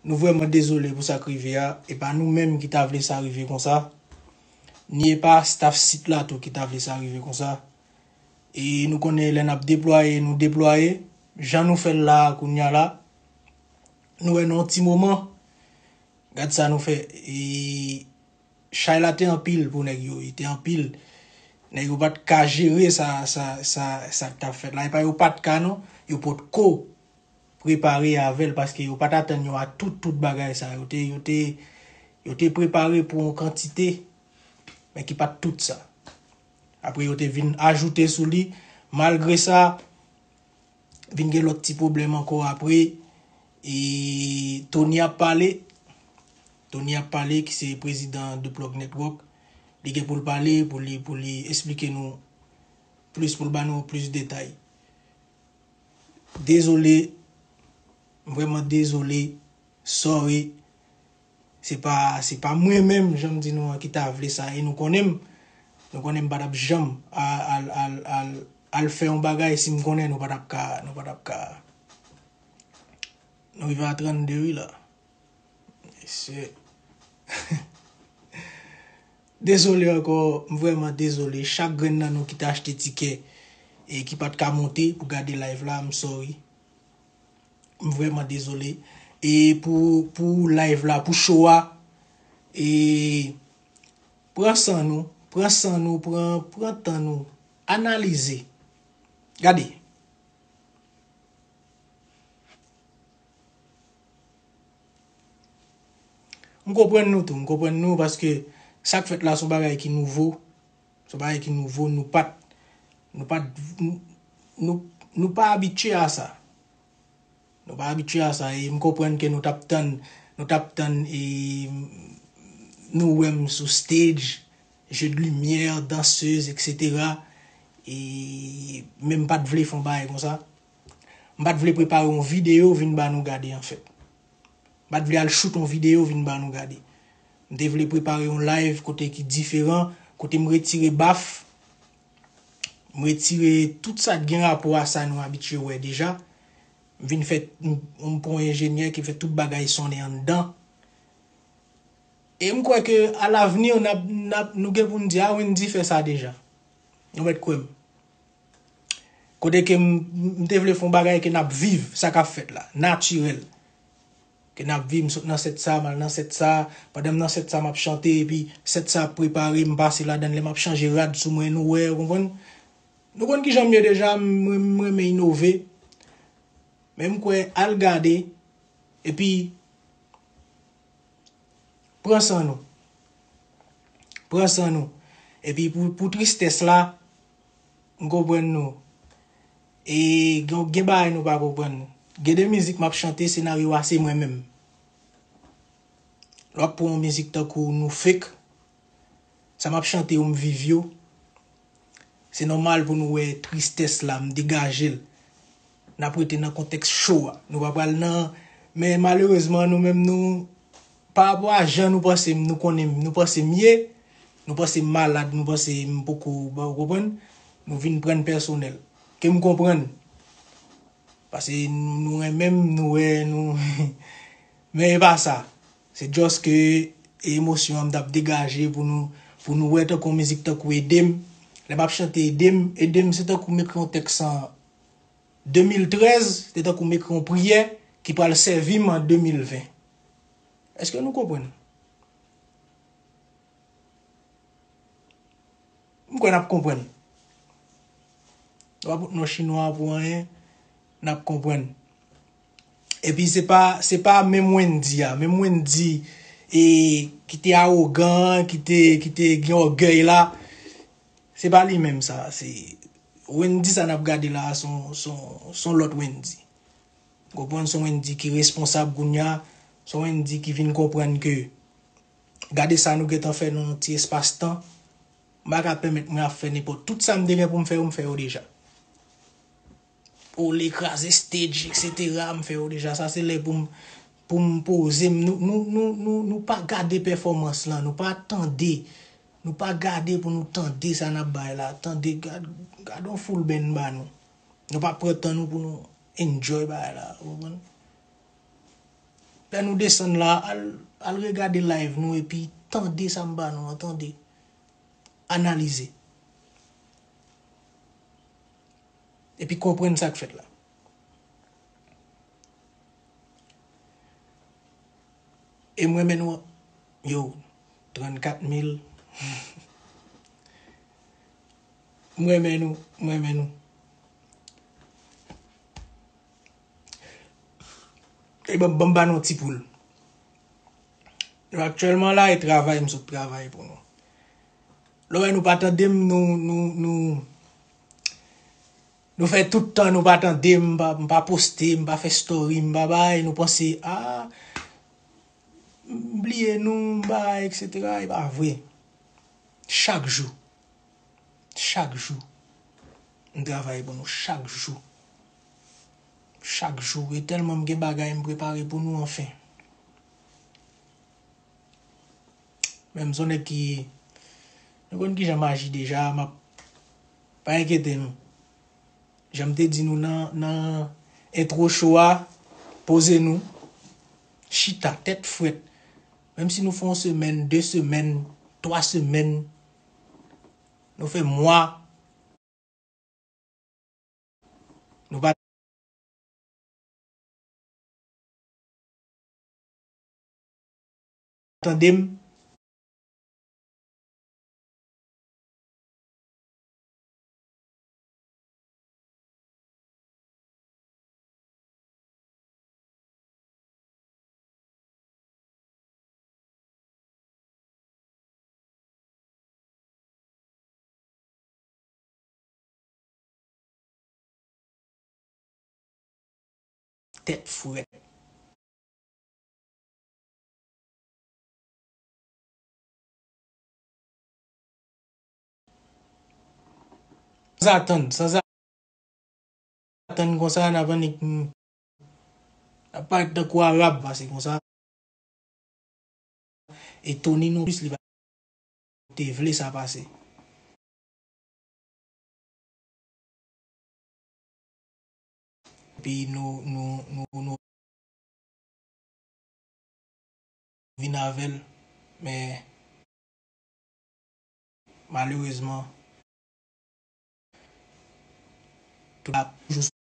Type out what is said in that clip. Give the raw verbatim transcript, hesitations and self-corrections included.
Nou vrèman dezole pou sa k rive a. E pa nou menm ki ta vle sa rive konsa. Ni e pa staff sit la tou ki ta vle sa rive konsa. E nou konnen lè n ap deplwaye, nou deplwaye. Jan nou fè l la a kounye a la. Nou wè nan yon ti moman. Gad sa nou fè. E chay la te anpil pou nèg yo. Li te anpil. Nèg yo pa t ka jere sa, sa, sa, sa k t ap fèt la. E pa yo pa t ka non. Yo potko prepare avè l paske yo pa t atann yo a tout, tout bagay sa. Yo te, yo te, yo te prepare pou yon kantite, men ki pa t tout sa. Apre yo te vin ajoute sou li. Malgre sa, vin gen lòt ti pwoblèm ankò apre. E Tony ap pale. Tony ap pale, ki se prezidan The Plug Network. Li gen pou l pale, pou li, pou li esplike nou plis, pou l ba nou plis detay. Dezole, m vrèman dezole, sorry. Se pa, se pa mwen menm, jan m di nou an, ki ta vle sa. E nou konnen m, nou konnen m pa t ap janm a- al, al, al, al fè yon bagay si m konnen nou pa t ap ka, nou pa t ap ka. Nou rive a trannde wi la. Mesye. Dezole ankò, m vrèman dezole. Chak grenn nan nou ki te achte tikè e ki pa t ka monte pou gade live la, m sorry. M vrèman dezole. E pou, pou live la, pou show a, e pran san nou, pran san nou, pran, pran tan nou, analize. Gade. M konprann nou tou, m konprann nou paske sa k fèt la se yon bagay ki nouvo. Se yon bagay ki nou nouvo, nou pa t, nou pa t, nou, nou, nou pa abitye a sa. Nou pa abitye a sa, e m konprann ke nou t ap tann, nou t ap tann, e, nou wè m sou stage, jeu de lumière, dansez, et cetera. E, men m pa t vle fè yon bagay konsa. M pa t vle prepare yon videyo vin ba nou gade, anfèt. M pa t vle al shoot yon videyo vin ba nou gade. M te vle prepare yon live kote ki diferan, kote m retire baf, m retire tout sa k gen rapò a sa nou abitye wè deja. M vin fè, m, m pran yon enjenyè ki fè tout bagay sonnen anndan. E m kwè ke alavni, n ap, n ap, nou gen pou n di, "A, Wendy fè sa deja." Nou mèt kwè m. Kote ke m, m te vle fè yon bagay ke n ap viv, sa k ap fèt la, natirèl. Ke n ap viv, m sot nan sèt sa, m al nan sèt sa, pandan m nan sèt sa, m ap chante, epi sèt sa ap prepare, m pase ladan l, lè m ap chanje rad sou mwen, nou wè, ou konprann? Nou konn kijan m ye deja, m, m, m renmen inove. Men m kwè, al gade, epi pran san nou. Pran san nou. Epi pou, pou tristès la, m konprann nou. E gen, gen bagay nou pa konprann. Gen de mizik m ap chante, senaryo a se mwen menm. Lè w ap pran yon mizik tankou Nou Fake, sa m ap chante yo, m viv yo. Se nòmal pou nou wè tristès la, m degaje l. N ap rete nan kontèks cho a. Nou pa pral nan, men malerezman, nou menm, nou, pa rapò a jan nou panse m, nou konnen m, nou panse m ye, nou panse m malad, nou panse m poko, ou konprann? Nou vin pran n pèsonèl. Ke m konprann. Paske nou, nou renmen m, nou wè, nou, men e pa sa. Se just ke emosyon an m t ap degaje pou nou, pou nou wè tankou yon mizik tankou Ede m. Lè m ap chante Ede m, Ede m se tankou m ekri yon tèks an de mil trèz, se tankou m ekri yon priyè ki pral sèvi m an de mil ven. Èske nou konprann? M kwè n ap konprann. Nou pa pot non chinwa pou anyen, n ap konprann. Epi se pa, se pa menm Wendy a, menm Wendy, e, ki te awogan, ki te, ki te gen ògèy la, se pa li menm sa, se Wendy sa n ap gade la a, se yon, se yon, se yon lòt Wendy. Konprann, se yon Wendy ki responsab kounye a, se yon Wendy ki vin konprann ke gade sa nou gentan fè nan yon ti espas tan, m pa ka pèmèt mwen ap fè nenpòt. Tout sa m te gen pou m fè yo, m fè yo deja. Ole, kraze stage, et cetera, m fè yo deja. Sa se lè pou m, pou m poze m. Nou, nou, nou, nou, nou pa gade pèfòmans lan, nou pa tande, nou pa gade pou nou tande sa n ap bay la. Tande, gad, gad yon full band ba nou. Nou pa pran tan nou pou nou enjoy bagay la, ou konprann? Lè nou desann la, al, al regade live nou epi tande sa m ba nou an, tande. Analize. Epi konprann sa k fèt la. E m renmen nou, yo, trannkat mil. M renmen nou, m renmen nou. E ban, ban m ba nou ti poul. Nou aktyèlman la, e travay, m sot travay pou nou. Lè w wè nou pa tande m, nou, nou, nou, nou fè tout tan nou pa tande m, m pa, m pa poste, m pa fè story, m pa bay, nou panse, a, m bliye nou, m bay, et cetera. E pa vre. Chak jou. Chak jou. M travay pou nou chak jou. Chak jou. E tèlman m gen bagay m prepare pou nou, anfen. Men m se yon nèg ki, nou konn kijan m aji deja, m ap, pa enkyete nou. Jan m te di nou nan, nan entwo show a, poze nou, chita, tèt frèt. Menm si nou fè yon semèn, de semèn, twa semèn, nou fè mwa, nou pa tande m. Tèt frèt. Sanzatann, sanzatann konsa, n ap annik, n ap parèt tankou Arab, pase konsa. E Tony non plis li pa te vle sa pase. Epi nou, nou, nou, nou vin avè l, men malerezman, tout la toujou